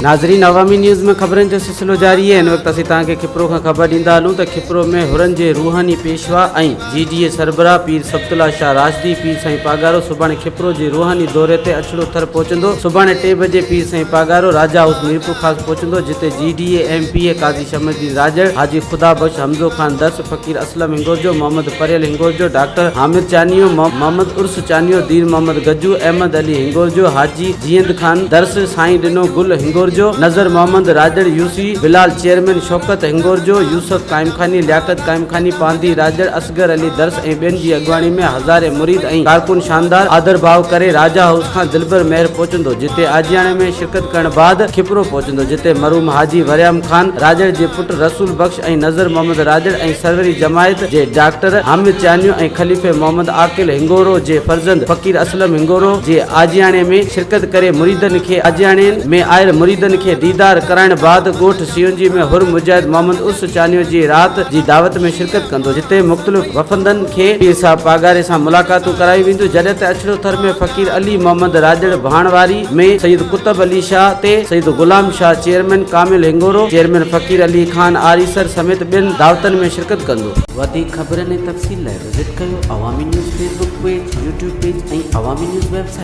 ناظرين عوامي نيوز ۾ خبرن جو سلسلو جاري آهي هن وقت اسين توهان کي کپرو کان خبر ڏيندا هلون ته کپرو ۾ حرن جي روحاني پيشوا ۽ جي ڊي اي سربراهه پير سبط الله شاهه راشدي پير سائين پاڳارو سڀاڻي کپرو جي روحاني دوري تي اڇڙو ٿر پهچندو سڀاڻي ٽي بجي پير سائين پاڳارو راجا هائوس ميرپورخاص پهچندو جتي G D A M P A Qazi Shams Uddin Rajar Haji Khuda Bakhsh Hamzo Khan Dars Faqir Aslam Hingorjo, Muhammad Parhiyal Hingorjo, doctor Hamid Chanio, Muhammad Urs Chanio, Din Muhammad Gajjo, Ahmed Ali Hingorjo, Haji Jiand Khan Dars, Sain Dino Gul Hingorjo, Nazar Muhammad Rajar, UC Bilal chairman Shaukat Hingorjo, Yousuf Qaimkhani, Liaquat Qaimkhani, Pandhi Rajar, Asghar Ali Dars ۽ ٻين جي اڳواڻي ۾ هزارين مريد ۽ ڪارڪن شاندار آڌرڀاء ڪري راجا house کان دلبر مهر پهچندو جتي آجياڻي ۾ شرڪت ڪرڻ بعد کپرو پهچندو جتي مرحوم حاجي وريام خان راڄڙ جي پٽ رسول بخش ۽ نظر محمد راڄڙ ۽ سروري جماعت جي ڊاڪٽر حامد چانيو ۽ خليفي محمد عاقل هنگورو جي فرزند فقير اسلم هنگورو جي آجياڻي ۾ شرڪت ڪري مريدن کي آجياڻين ۾ آيل مريدن کي ديدار ڪرائڻ بعد ڳوٺ سيونجي ۾ حر مجاهد محمد عرس چانيو جي رات جي دعوت ۾ شرڪت ڪندو جتي مختلف وفدن کي پير صاحب پاڳاري سان ملاقاتون ڪرايون وينديون جڏهن ته اڇڙو ٿر ۾ فقير علي محمد راڄڙ ڀاڻ واري ۾ سيد قطب علي شاهه تي سيد غلام شاهه چيئرمين ڪامل هنگورو، چيئرمين فقير علي خان آريسر سميت ٻين دعوتن ۾ شرڪت ڪندو. وڌيڪ خبرن ۽ تفصيل لاء وزٽ ڪيو Awami news Facebook page, YouTube page ۽ Awami news website.